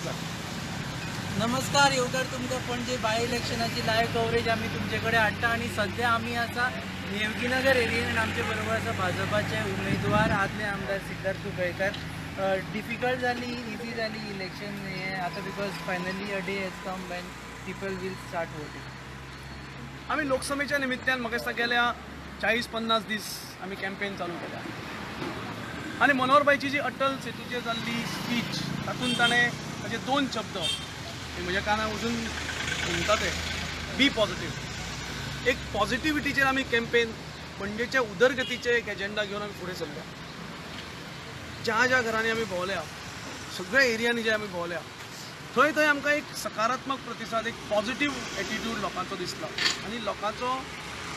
आसा. नमस्कार येवकार तुमकां पणजे बाय इलेक्शनाची लायव्ह कवरेज आमी तुमचे कडेन हाडटा आनी सद्या आमी आसा नेवगीनगर एरियेन आनी आमचे बरोबर आसा भाजपाचे उमेदवार आदले आमदार सिद्धार्थ कुंकळयेंकार. डिफिकल्ट जाली इजी जाली इलेक्शन हें आतां because finally a day has come when people will start voting? आमी लोकसभेच्या निमित्तान म्हाका दिसता गेल्या 40-50 दीस आमी कॅम्पेन चालू केल्या आनी मनोहरबायची जी अटल सेतूचेर जाल्ली स्पीच तातूंत ताणें ताचे दोन शब्द हे म्हज्या कानार अजून घुमता ते बी पॉझिटीव. एक पॉझिटिविटीचेर आमी कॅम्पेन पणजेच्या उदरगतीचे एक एजेंडा घेवन आमी फुडें सरल्या. ज्या ज्या घरांनी आमी भोंवल्या, सगळ्या एरियांनी जे आमी भोंवल्या, थंय थंय आमकां एक सकारात्मक प्रतिसाद, एक पॉझिटीव एटिट्यूड लोकांचो दिसला आनी लोकांचो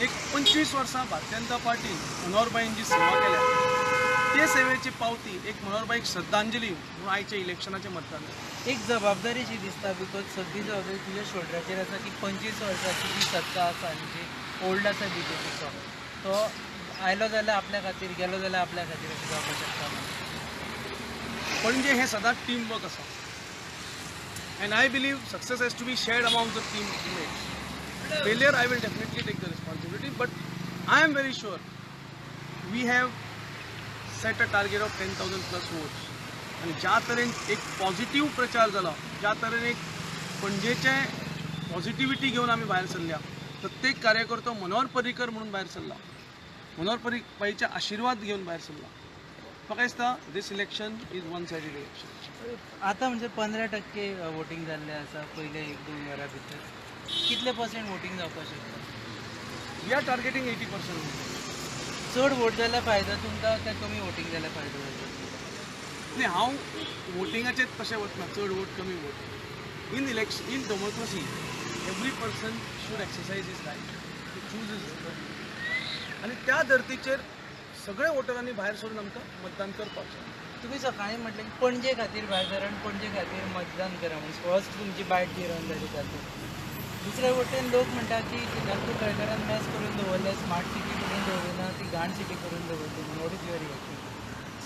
एक 25 वर्सां भारतीय जनता पार्टीन मनोहरबाईन जी सेवा केल्या ते सेवेची पावती एक मनोहरबाईक श्रद्धांजली म्हणून आयच्या इलेक्शनाचें मतदान. एक जबाबदारी शी दिसता because सगळी जबाबदारी तुज्या शोल्डराचेर आसा की 25 वर्सांची जी सत्ता आसा आनी जी ओल्ड आसा बीजेपीचो तो आयलो जाल्यार आपल्या खातीर, गेलो जाल्यार आपल्या खातीर अशें जावपाक शकता. पणजे हें सदांच टीम वर्क आसा and I believe success has to be shared among the team mates. Failure, I will definitely take the responsibility, but I am very sure we have set a target of 10,000 plus votes. आनी ज्या तरेन एक positive प्रचार जाला, ज्या तरेन एक पणजेचे positivity घेवन आमी भायर सरल्या, प्रत्येक कार्यकर्तो मनोहर पर्रीकर म्हणून भायर सरला, मनोहर पर्रीकराचे आशिर्वाद घेवन भायर सरला. म्हाका दिसता this election is one sided election. आतां म्हणजे 15% वोटींग जाल्लें आसा पयले 1-2 वरां भितर कितले पर्संट वोटींग जावपाक शकता? We are targeting 80%. चड वोट जाल्यार फायदो तुमकां काय कमी वोटींग जाल्यार फायदो जाता? न्ही, हांव वोटिंगाचेर तशें वचना, चड वोट कमी vote. In election, in democracy, every person should exercise his right to choose his voter आनी त्या धर्तीचेर सगळे वोटरांनी भायर सरून आमकां मतदान करपाक जाय. तुमी सकाळीं म्हटलें की पणजे खातीर भायर सर आनी पणजे खातीर मतदान करा म्हणून फर्स्ट तुमची बायट जी रन जाली तातूंत. दुसरे वटेन लोक म्हणटा की सिद्धार्थ कुंकळयेंकारान मॅस करून दवरले, स्मार्ट सिटी करून दवरिना, ती घाण सिटी करून दवरली म्हणून. What is your reaction?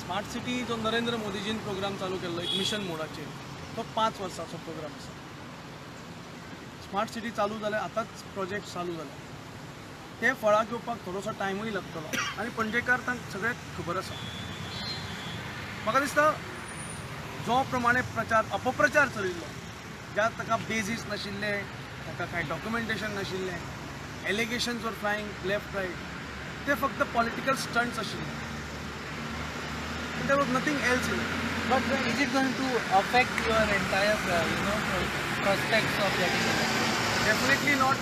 Smart city जो नरेंद्र मोदीजीन प्रोग्राम चालू केल्लो एक मिशन मोडाचेर, तो 5 वर्सांचो प्रोग्राम आसा. स्मार्ट सिटी चालू जाल्या, आतांच प्रोजेक्ट चालू जाले, ते फळाक येवपाक थोडोसो टायमूय लागतलो आनी पणजेकार तांकां सगळ्याक खबर आसा. म्हाका दिसता जो प्रमाणे प्रचार अपप्रचार चलिल्लो, ज्या ताका बेजीस नाशिल्ले, ताका कांय डॉक्युमेंटेशन नाशिल्लें, allegations were flying left right, ते फक्त पॉलिटिकल स्टंट्स आशिल्ले. There was nothing else in it. But is it going to affect your entire, prospects of getting elected? Definitely not.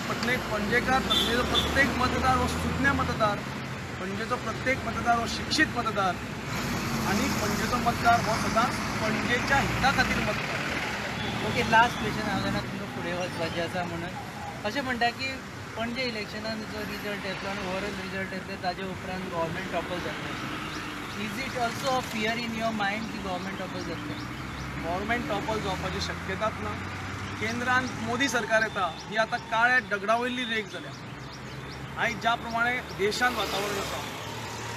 पणजेकार, पणजेचो प्रत्येक मतदार हो सुज्ञ मतदार, पणजेचो प्रत्येक मतदार हो शिक्षीत मतदार आनी पणजेचो मतदार हो सदांच पणजेच्या हिता खातीर मतदार. ओके, लास्ट क्वेश्चन, हांव जाणा तुमकां फुडें वचपाचें आसा म्हणून. अशें म्हणटा की पणजे इलेक्शनान जो रिजल्ट येतलो आनी ओवरऑल रिजल्ट येतले ताजे उपरांत गव्हर्मेंट टॉपल जातलें. Is it also a fear in your mind की गव्हर्मेंट टॉपल जातलें? गव्हर्मेंट टॉपल जावपाची शक्यताच ना. केंद्रांत मोदी सरकार येता ही आतां काळ्या दगडा वयली रेख जाल्या. आयज ज्या प्रमाणे देशांत वातावरण आसा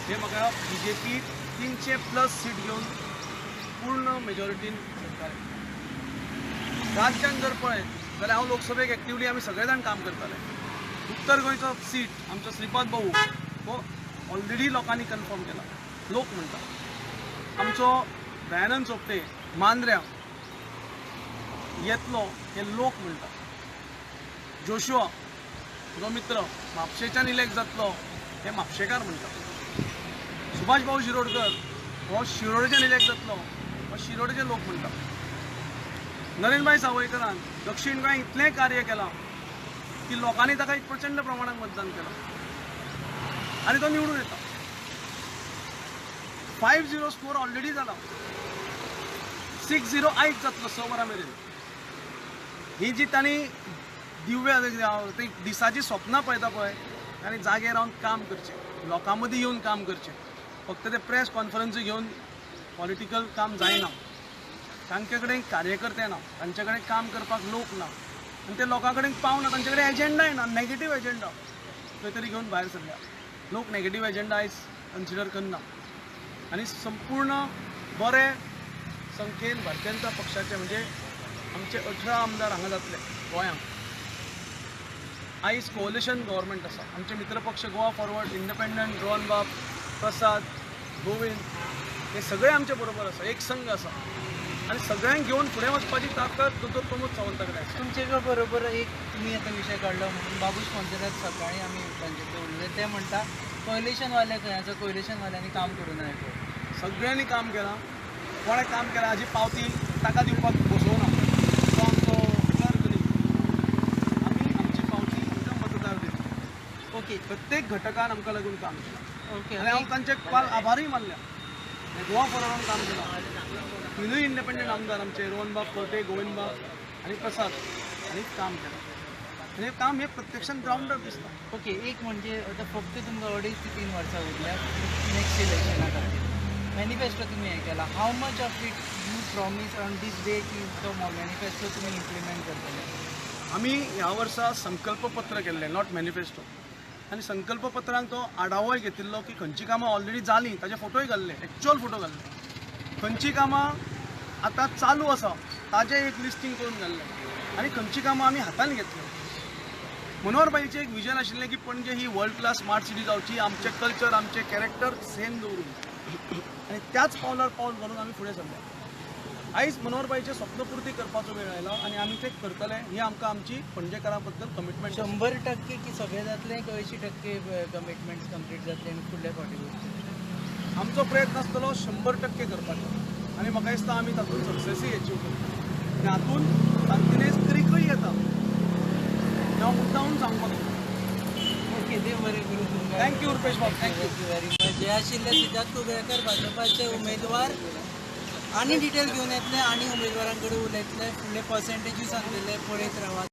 हें म्हाका बीजेपी 300+ सीट घेवन पूर्ण मेजॉरिटीन सरकार येता. राज्यान जर पळयत जाल्यार हांव लोकसभेक एक्टिवली आमी सगळे जाण काम करताले. उत्तर गोंयचो सीट आमचो श्रीपाद भाऊ हो ऑलरेडी लोकांनी कन्फर्म केला, लोक म्हणटा. आमचो दयानंद सोपटे मांद्र्या येतलो हे लोक म्हणटा. जोशुआ म्हजो मित्र म्हापशेच्यान इलेक्ट जातलो हे म्हापशेकार म्हणटा. सुभाष भाऊ शिरोडकर हो शिरोडेच्यान इलेक्ट जातलो हो शिरोडेचे लोक म्हणटा. नरेंद्रभाई सावयकरान दक्षिण गोंय इतलें कार्य केलां की लोकांनी ताका एक प्रचंड प्रमाणात मतदान केलां आनी तो निवडून येता. 5-0 स्कोर ऑलरेडी जाला, 6-0 आयज जातलो 6 वरां मेरेन. ही जी तांणी दिव्या ती दिसाची स्वप्नां पळयता पळय, तांणी जागे रावन काम करचें, लोकां मदीं येवन काम करचें. फक्त ते प्रेस कॉन्फरन्सी घेवन पॉलिटिकल काम जायना. तांचे कडेन कार्यकर्ते ना, तांचे कडेन काम करपाक लोक ना आनी ते लोकां कडेन पावना, तांचे कडेन एजेंडाय ना, नेगेटीव एजेंडा खंय तरी घेवन भायर सरल्या. लोक नेगेटीव एजेंडा आयज कन्सिडर करना आनी संपूर्ण बरे संख्येन भारतीय जनता पक्षाचे म्हणजे आमचे 18 आमदार हांगा जातले गोंयांक. आयज कोलिशन गव्हर्मेंट आसा. आमचे मित्रपक्ष गोवा फॉरवर्ड, इंडिपेंडंट, रोहन बाब, प्रसाद, गोविंद हे सगळे आमचे बरोबर आसा, एक संघ आसा आनी सगळ्यांक घेवन फुडें वचपाची ताकद दोतोर प्रमोद सावंता कडेन आसा. तुमचे बरोबर एक तुमी आतां विशय काडलो म्हणून बाबूश मोन्सेरात सकाळी आमी तांचे कडेन उलयले, ते म्हणटा कोयलेशनवाले खंय आसा, कोयलेशनवाल्यांनी काम करूं ना पळय. सगळ्यांनी काम केलां. कोणें काम केलां हाजी पावती ताका दिवपाक बसोवना, तो आमचो क्लर्क न्ही. आमी आमची पावती आमकां मतदार दिता. प्रत्येक घटकान आमकां लागून काम केलां. आनी हांव तांचे काल आभारूय मानल्या. गोवा फॉरवर्डान काम केलां, तिनूय इंडिपेंडंट आमदार आमचे रोहनबाब फडते, गोविंदबाब आनी प्रसाद हांणी काम केलां आनी हें काम हें प्रत्यक्षान ग्रावंडार दिसता. ओके, एक म्हणजे आतां फक्त तुमकां 2.5 ते 3 वर्सां उरल्या नेक्स्ट इलेक्शना खातीर. मॅनिफेस्टो तुमी हें केला, how much of it you promise on this day की तो मॅनिफेस्टो तुमी इम्प्लिमेंट करतले? आमी ह्या वर्सा संकल्पपत्र केल्लें, not manifesto. आनी संकल्पपत्रांत तो आढावोय घेतिल्लो की खंयचीं कामां ऑलरेडी जालीं, ताजे फोटोय घाल्ले, एक्चुअल फोटो घाल्ले, खंयचीं कामां आतां चालू आसा ताजें एक लिस्टींग करून घाल्लें आनी खंयचीं कामां आमी हातान घेतलीं. मनोहरबाईचें एक विजन आशिल्लें की पणजे ही वर्ल्ड क्लास स्मार्ट सिटी जावची, आमचें कल्चर, आमचें कॅरेक्टर सेम दवरून, आनी त्याच पावलार पावल घालून आमी फुडें सरले. आयज मनोहरबाईचें स्वप्नपुर्ती करपाचो वेळ आयला आनी आमी तें करतले, ही आमकां आमची पणजेकारां बद्दल कमिटमेंट. 100% की सगळें जातलें की 80% कमिटमेंट्स कंप्लीट जातले आनी फुडल्या फावटी करतले? आमचो प्रयत्न आसतलो 100% करपाचो आनी म्हाका दिसता आमी तातूंत सक्सेसूय एचीव करतले. आनी हातूंत सांतिनेज क्रिकूय येता, हें हांव मुद्दामून सांगपाक सोदतां. ओके, देव बरें करूं तुमकां. Thank you Rupesh बाब, thank you. Thank you very much. हे आशिल्ले सिद्धार्थ कुवेकर, भाजपाचे उमेदवार. आनी डिटेल घेवन येतले आनी उमेदवारां कडेन उलयतले, फुडले पर्सेंटेजूय सांगतले. पळयत रावात.